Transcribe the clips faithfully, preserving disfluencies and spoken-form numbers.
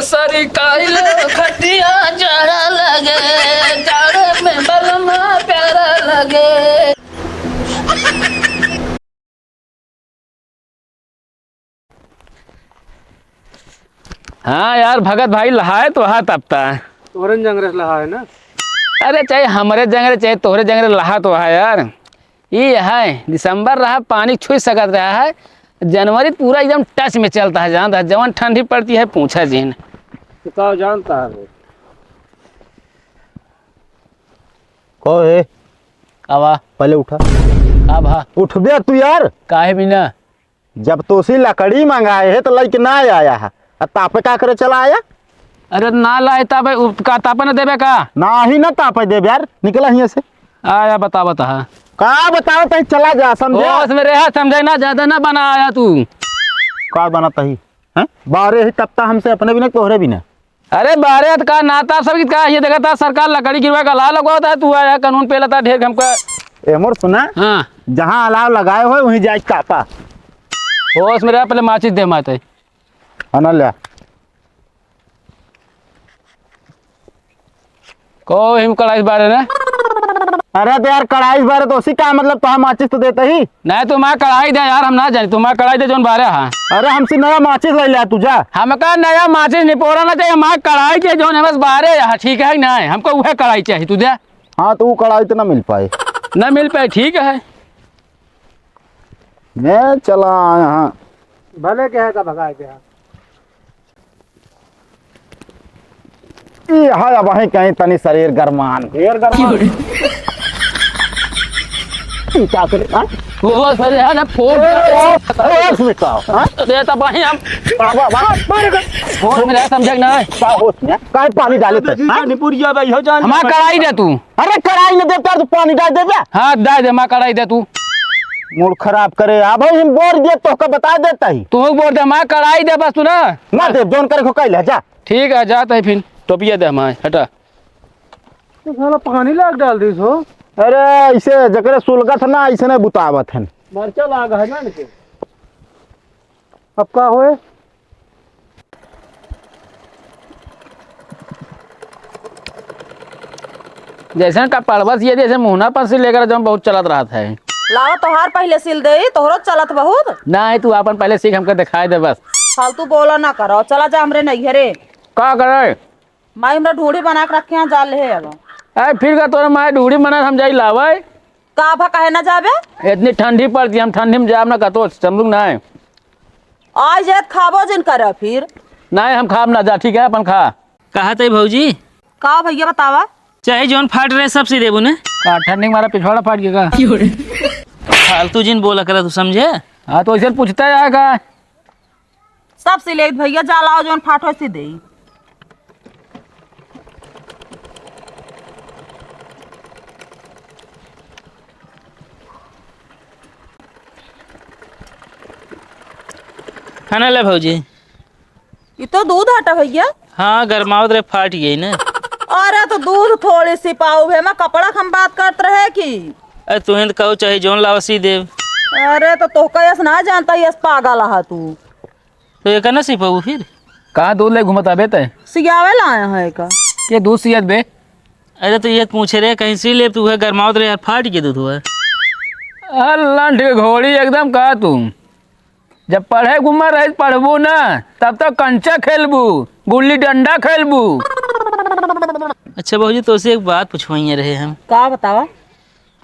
सरकाइलो खटिया जाड़ा लगे, जाड़े में बलमा प्यारा लगे। हाँ यार भगत भाई, लहाए तो हा तपता। तोहरे जंगरे से लहाए ना। अरे चाहे हमरे जंगरे चाहे तोहरे जंगरे, लहा तो हा यार। ई है दिसंबर रहा, पानी छुई सकत रहा है, जनवरी पूरा एकदम टच में चलता है, जानता है जवन ठंडी पड़ती है पूछा जिन। तो का जानता है वो? कहो हे। का बा? पहले उठा। का बा? उठबे तू यार। काहे बिना? जब तोसी लकड़ी मंगाए है तो लइके ना आया है, आ तापे का करे चला आया? अरे ना लाए तापे, उ-, का तापे न देबे का? ना ही ना तापे देबे यार, निकला हियाँ से। आया बता, बता। का बताओ तही, चला जा, समझा? होश में रहा, समझे ना, ज्यादा ना बना आया तू। का बना तही? हैं? बारे ही तपता हमसे अपने बिना, तोहरे बिना। अरे बारे त का नाता सब का, ये देखता सरकार लकड़ी गिरवा का ला लगवाता है, तू आया कानून पे लता ढेर हमका। ए मोर सुना, हाँ। जहाँ अलाव लगाए हो वहीं जाए कापा। होश में रहा, पहले माचिस दे माते। आना ले। को हिम कढ़ाई बारे ने? अरे तो यार कढ़ाई बारे तो उसी का मतलब, तो हम माचिस तो देते ही। नहीं, तू माँ कढ़ाई दे यार, हम ना जानी, तू माँ कढ़ाई दे जौन बारे हा। अरे हमसे नया माचिस ले लिया तू जा। हमका नया माचिस निपोरा ना चाहिए, माँ कढ़ाई चाहिए जौन है बस बारे हा, ठीक है कि नहीं? हमको वह कढ़ाई चाहिए, तू दे। हाँ तो वो कढ़ाई तो ना मिल पाए। ना मिल पाए, ठीक है। मैं चला आया हाँ। भले के है का भगाए के है। ई हाय, अब वहीं कहीं तनी शरीर गरमान। ढेर गरमान। ई का करे, हाँ? वो सर है ना, फोन। ओ, ओ, ओ, सुमित साहब, हाँ? अरे, तब वहीं हम बाबा, बाबा, मार के। फोन मिला, समझे कि नहीं? का होश में? काहे पानी डाले थे, हाँ? निपुरिया भाई, हो जान हमार कढ़ाई दे तू। अरे, कढ़ाई में देता तो पानी डाल देबे। हाँ, डाल दे, हमार कढ़ाई दे तू। मूड खराब करे, अब हम बोर दे, तोहका बता देता ही। तू बोर दे, हमार कढ़ाई दे बस तू ना। ना दे, जौन करे खो कइले, जा। ठीक है, जात है फिर। टोपिया दे हमारे, हटा। तो साला पानी लाग डाल दिस हो। अरे, ऐसे जकरे सुलगत ना, ऐसे नहीं बुतावत हन। मरचा लाग है ना इनके। अब का होए? जैसन का पड़वा सिए, जैसे मुहना पर से लेकर जौन बहुत चलत रहत है। लावा तोहार पहिले सिल देई, तोहरो चलत बहुत। नाहीं, तू आपन पहिले सीख, हमके देखाए दे बस। फालतू बोला ना करो, चला जा हमरे नैहरे। का करे? माई हमरा ढूढ़ी बना के रखे हैं, जा ले अब। ए, फिर का तोरे माई ढूढ़ी बना के हम जाई लावे? का भा काहे ना जाबे? इतनी ठंडी पड़ती, हम ठंडी में जाब ना कतो, समझू ना है। आज ये खाबो जिन करे फिर। नहीं, हम खाब ना जा, ठीक है, अपन खा। कहा तई भौजी? का भैया बतावा? चाहे जौन फाट रहे, सब सी देबू ने। का ठंडी में हमारा पिछवाड़ा फाट गया का? फालतू जिन बोला करा, तू समझे? हाँ, तो ऐसे पूछता है का? सब सिले भैया, जा लाओ जौन फाटो सी देई। है ना ले भौजी? ई तो दूध हटा भैया। हाँ, गरमावत रहे, फाट गई ना। अरे तो दूध थोड़ी सी पाऊ है, मैं कपड़ा हम बात करत रहे कि। अरे तुहें तो कहो चाहे जौन लावा सी देव। अरे तो तोहका यस ना जानता, यस पागल हा तू। तो ये कहना सिपाऊ फिर? कहाँ दूध ले घूमत आबे तय? सियावे लाया है का? ये दूध सियत बे? अरे तो ये पूछे रहे, कहीं सी ले तू है, गरमावत रहे यार, फाट के दूध हुआ। अरे लंठ के घोड़ी एकदम, कहा तू जब पढ़े के उम्र रहे पढ़बू ना, तब तो कंचा खेलबू, गुल्ली डंडा खेलबू। अच्छा भौजी, तो से एक बात पूछवाइए रहे हम। का बतावा?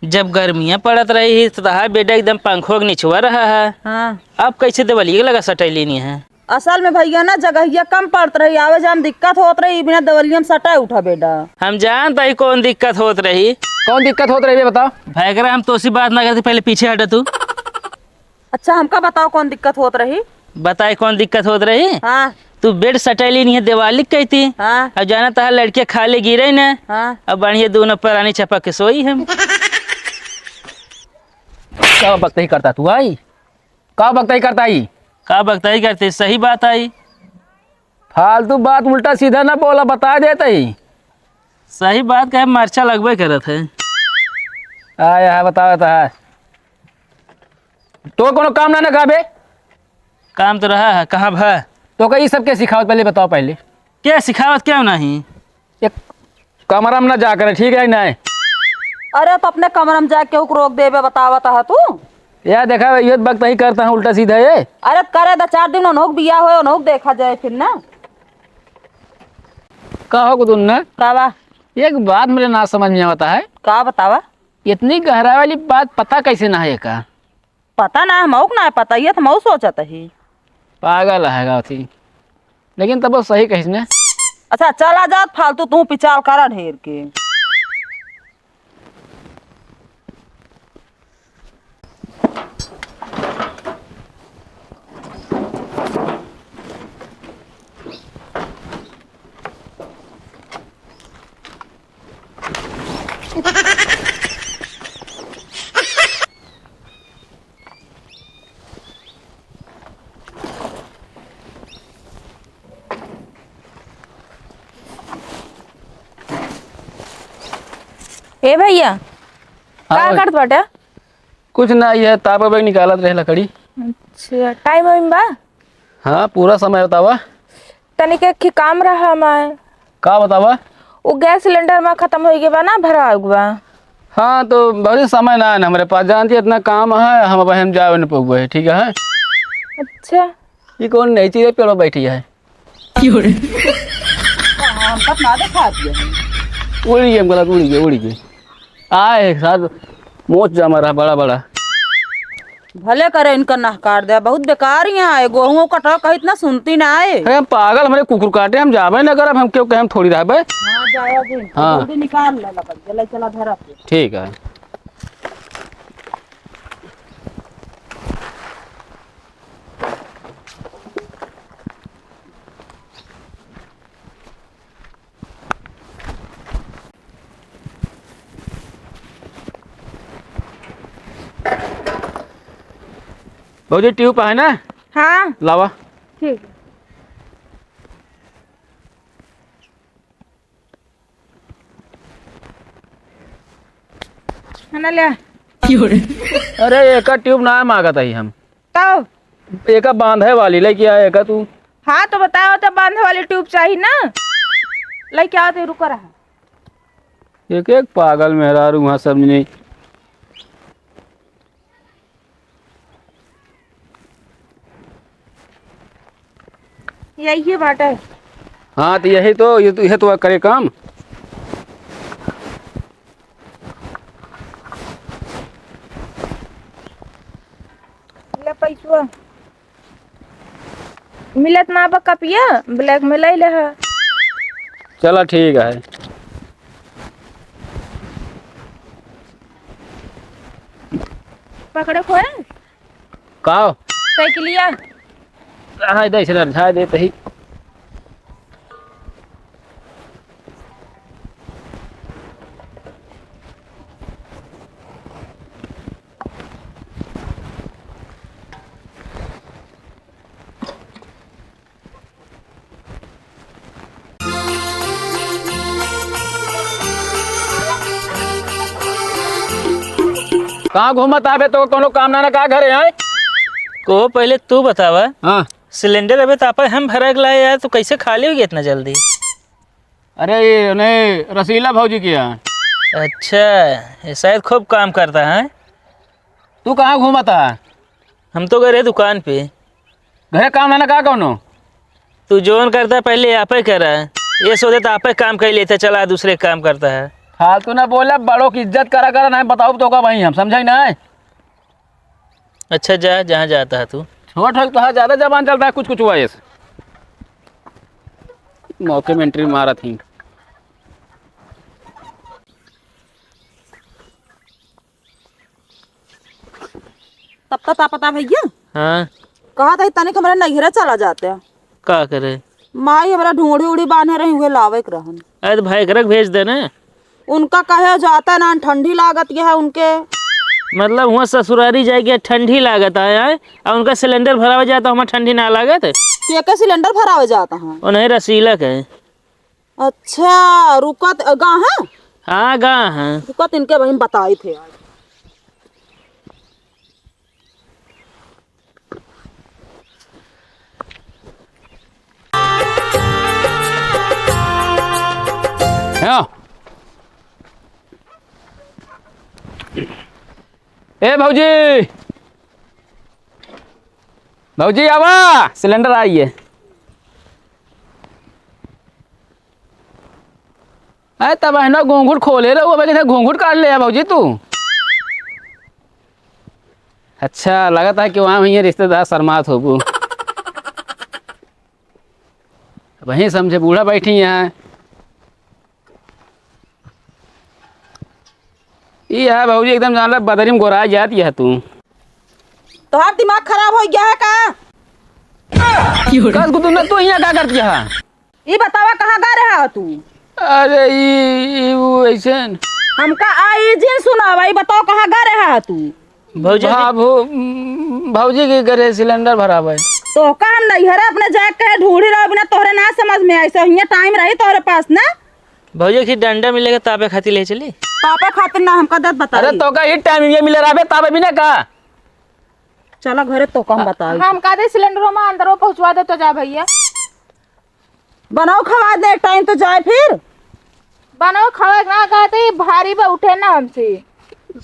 जब गर्मियाँ पड़त रही है, तो तहार बेटा एकदम पंखो के निचवा रहा है। हाँ। अब कैसे देवलिया के लगा सटैली नहीं है? असल में भैया ना, जगहिया कम पड़त रही, आवे जाए में दिक्कत होत रही, बिना देवलिया में सटाए उठा बेटा। हम जानत ही कौन दिक्कत होत रही। कौन दिक्कत होत रही बे, बताओ। भैकरा, हम तोसी बात ना करते, पहले पीछे हटा तू। अच्छा, हमका बताओ कौन दिक्कत होत रही? बताए कौन दिक्कत होत रही? हाँ। तू बेड सटैली नहीं है, देवाली कहती। हाँ। अब जाना तहार लड़कियाँ खाले गिरे न। हाँ। अब बढ़िया दोनों परानी चपक के सोई हम। का बकतही करता तू आई? का बकतही करता आई? का बकतही करते? सही बात आई। फालतू बात उल्टा सीधा ना बोला, बता देता ही। सही बात कहे, मरचा लगबे करत है। आय, हाँ, बताओ तो है। तो कोनो काम ना, ना का बे? काम तो रहा है, कहाँ भा? तो का ई सब के सिखावत, पहले बताओ पहले। के सिखावत क्यों नहीं? एक कमरा में ना जा करे, ठीक है नहीं? अरे, तो अपने कमरा में जाके केहू के रोक देबे, बतावत है तू? या देखा, ये वक्त ही करता है उल्टा सीधा ये। अरे, करे दा, चार दिन उन्हों के बिया होए, उन्हों के देखा जाए फिर ना। का हो गुदुन ना? का बा? एक बात मेरे ना समझ में आवता है। का बतावा? इतनी गहराई वाली बात पता कैसे ना है का? पता ना, हमहू के ना पता, ये तो हमहू सोचत ही। पागल है गावती, लेकिन तब सही कहिस ने। अच्छा, चला जात फालतू तू पिचाल करा ढेर के। ए भैया, हाँ का भाई। करत बाटे? कुछ ना, ये ताप बैग निकालत रहे लकड़ी। अच्छा, टाइम वाइम बा? हाँ, पूरा समय बतावा। तनिक एक ठे काम रहा हमार। का बतावा? उ गैस सिलेंडर मा खतम होइ गए बा ना, भरा गए बा। हाँ, तो बहुत समय ना है ना हमरे पास, जानती है, इतना काम है, हम अब हम जावे न पउबे, ठीक है? अच्छा। ये कौन नई चीज है, पेड़ पर बैठी है? हम तक ना देखा दिया है। उड़ गए, हम गलत उड़ गए, उड़ गए। आए साथ मोच जमा रहा बड़ा बड़ा। भले करे इनका नहकार दे, बहुत बेकार यहाँ आए, गोहूँ कटवा कहित ना सुनती ना आए। अरे हम पागल, हमरे कुकुर काटे, हम जाबे ना करब, हम क्यों कहे हम थोड़ी रहबे। हाँ, जाओ जी। हाँ। जल्दी निकाल ले लकड़ी, जल्दी चला धरा के। ठीक है। भौजी, ट्यूब है ना? हाँ। लावा। ठीक। है ना, ले। अरे, एका ट्यूब ना मांगत ही हम। तब? एका बांधे वाली लेके आए एका तू। हाँ, तो बताओ, तो बांधे वाली ट्यूब चाहिए ना? लेके आओ, तो रुका रहा। एक एक पागल मेहरारू वहाँ सब नहीं। यही बाटे। हाँ, तो यही तो, ये तो, ये तो करे काम। ले पैसवा। मिलत ना बा कपिया, ब्लैक में ले ले हा। चला ठीक है। पकड़े खोए? का हो? साइकिलिया। हाँ, दे, इसे रंझा दे तही। कहाँ घूमत आबे, तो कोनो काम ना, ना का घरे आए? को पहले तू बतावा। हाँ। सिलेंडर अबे तो आपे हम भरा के लाए यार, तू कैसे खाली हो गया इतना जल्दी? अरे, ये उन्हें रसीला भौजी के यहाँ। अच्छा, ये शायद खूब काम करता है। तू कहाँ घूमता है? हम तो गए रहे दुकान पे। घरे काम ना, ना का कौनो? तू जौन करता पहले आपे करा। ये सोचे तो आपे काम कर लेते, चला दूसरे काम करता है। फालतू ना बोला, बड़ों की इज्जत करा करा, नहीं बताओ तो का भाई हम समझे ना। अच्छा जा, जहाँ जाता है तू। छोट हो तो हाँ, ज्यादा जबान चलता है, कुछ कुछ हुआ ये। मौके में एंट्री मारा थी। तब तक पता भैया। हाँ। कहा था तनिक हमारे नैहरा चला जाते हैं। का करे? माई हमारा ढूंढी उड़ी बांधे रही, उहे लावे के रहन। अरे तो भाई एकरा के भेज दे ना। उनका कहे जाता ना, ठंडी लागत यह है उनके। मतलब हुआ ससुरारी जाए के ठंडी लागत है, आए? और उनका सिलेंडर भरावे जाता, हमारा ठंडी ना लागत। के के सिलेंडर भरावे जाता है? उन्हें रसीला के। अच्छा, रुकत, गा है? हाँ, गा है। रुकत इनके भाई हम बताई थे आज। हाँ। ए भौजी, भौजी आवा, सिलेंडर आई है। अरे तब है ना घूंघट खोले रहो, अब कैसे घूंघट काट ले भौजी तू? अच्छा, लगता है कि वहाँ हुई है रिश्तेदार शर्मात होबू। वहीं समझे बूढ़ा बैठी हैं। ई है भौजी एकदम जान ला बदरी में गोराई जात यह तू। तोहार दिमाग खराब हो गया है का? कस गुदुन्ना तू यहाँ का करती है? ई बतावा कहाँ गा रहा है तू? अरे ई, ई वो ऐसे न। हमका आ ई जिन सुनावा, ई बताओ कहाँ गा रहा है तू? भौजी के बाबू, उम, भौजी के घरे सिलेंडर भरावे। तो का हम नैहरे अपने जाए के कहे ढूंढी रहो बिना तोहरे ना समझ में आई, सो हियां टाइम रही तोहरे पास ना? भौजी की डंडा मिलेगा तापे खातिर ले चली। तापे खातिर ना हमका दत बताई। अरे तो का ही टाइम ये मिले रहबे तापे भी ना का? चला घरे तो का हम बताई। हम का दे सिलेंडर में अंदर पहुंचवा दे तो जा भैया। बनाओ खवा दे, टाइम तो जाए फिर। बनाओ खवा ना कहते ही भारी बा उठे ना हमसे।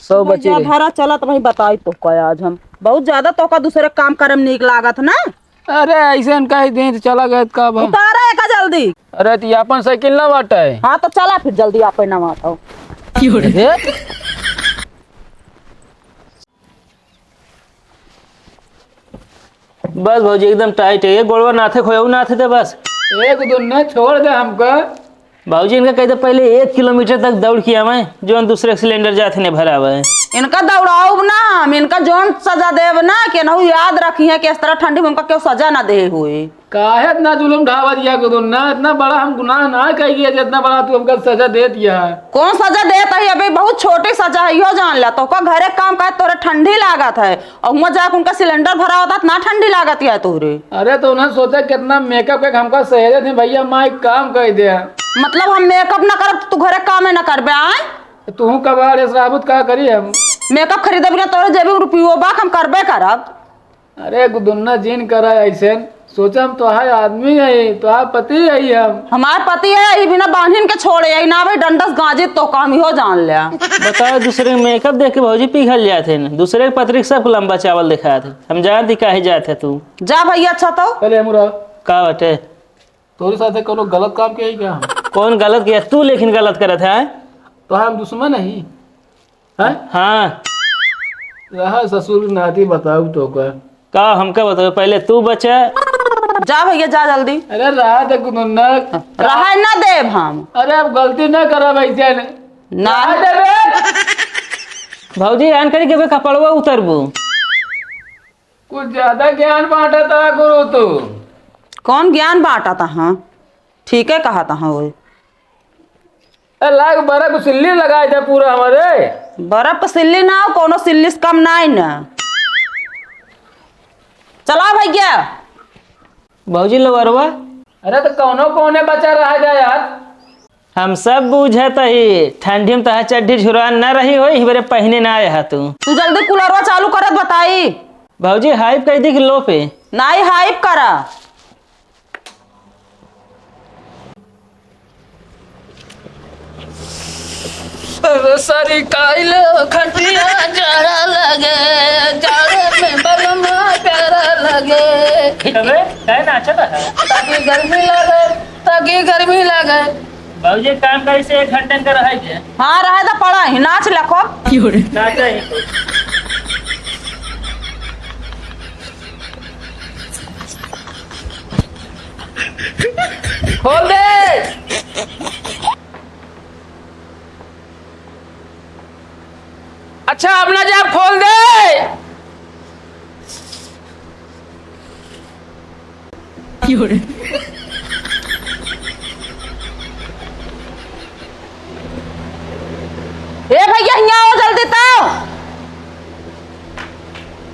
सौ बची जा रही। धरा चला तो वही बताई तो का आज हम बहुत ज्यादा तो का दूसरे काम करे में नीक लागत ना। अरे ऐसे न कह दे तो चला गए का अब हम। उतारा एका जल्दी। अरे तो ये अपन साइकिल ना बाटे। हाँ तो चला फिर जल्दी आप ना बाटो। अरे। बस भौजी एकदम टाइट है, ये गोड़वा नाथे खोया नाथे दे बस। एक दो न छोड़ दे हमको। भौजी इनका कहते पहले एक किलोमीटर तक दौड़ के आवे, जो दूसरे सिलेंडर जाते नहीं भरावे। इनका दौड़ाउब ना हम, इनका जौन सजा देब ना, केनहू याद रखिहे कि इस तरह ठंडी में उनका केहू सजा ना दे हुए। काहे इतना जुलुम ढावा दिया गुदुन्ना? इतना बड़ा हम गुनाह ना कइलिया, जितना बड़ा तू हमका सजा दे दिया है। कौन सजा देत है? अबे बहुत छोटी सजा है, इहो जान ला। तोका घरे काम करे तोरे ठंडी लागत है, और हुआं जाके उनका सिलेंडर भरावत है, इतना ठंडी लागत है तोरे। अरे तो उन्हें सोचा कितना मेकअप करके हमका सहेजे थे, भैया माँ एक काम कर दे। मतलब हम मेकअप ना करब तो तू घरे काम ना करबे, आए? तू कब आ रे साबुत का करी हम? मेकअप खरीदे बिना तोरे जेबी में रुपयो बा, हम करबे करब। अरे गुदुन्ना जिन करा ऐसे, सोचा हम तोहार आदमी है, तोहार पति है हम। हमार पति है, ई बिना बांधिन के छोड़े, ई ना भाई डंडस गांजे तो काम ही हो जान लिया। बताओ, दूसरे के मेकअप देख के भौजी पिघल जात है ना, दूसरे के पत्रिक सबको लंबा चावल दिखात है। हम जानती काहे जात है तू। जा भैया, अच्छा तो। पहले हम रहा। का बटे? तोरे साथे कोनो गलत काम किया है क्या हम? कौन गलत किया? तू लेकिन गलत करत है। तो हम दुश्मन है? हैं? हाँ। रहा ससुर नाती बताऊ तो का? का हमका बताओ, पहले तू बचा। जा भैया, जा जल्दी। अरे रहा दे गुदुन्ना। रहा ना देब हम। अरे अब गलती ना करा भाई जान। ना। रहा दे बे। भौजी, आन करी के बे कपड़वा उतरबू। कुछ ज्यादा ज्ञान बांटा था गुरु तू। कौन ज्ञान बांटा था? हाँ, ठीक है कहा था। हाँ, वही। ए, लाग बर्फ सिल्ली लगाए दे पूरा हमारे। बर्फ सिल्ली ना हो, कोनो सिल्ली से कम ना है ना। चला भैया। भौजी लवरवा। अरे तो कौनो कोने बचा रहा जा यार। हम सब बूझत ही, ठंडी में तहा चड्ढी झुरान न रही होई, हिबरे पहिने ना आया तू। तू जल्दी कूलरवा चालू करत बताई। भौजी, हाइप कह दी कि लो पे? नाई, हाइप करा। अरे सारी काइल खटिया जाड़ा लगे, जाड़े में बलमा प्यारा लगे। अबे, काहे नाचत है? ताकि गर्मी लगे, ताकि गर्मी लगे। बाबूजी, एक काम करे से एक घंटे का रहे दे। हाँ, रहे तो पड़ा ही, नाच लखो। क्यों रे? नाचा ही तो। खोल दे। अच्छा, अपना जाब खोल दे। क्यों रे? ए भैया, हियां आओ जल्दी तो।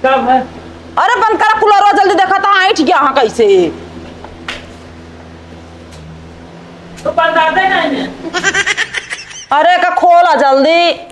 कब है? अरे बंद करा कूलरवा जल्दी, देखा था ऐंठ गया हाँ कैसे। तो बंद आते नहीं है। अरे का खोला जल्दी।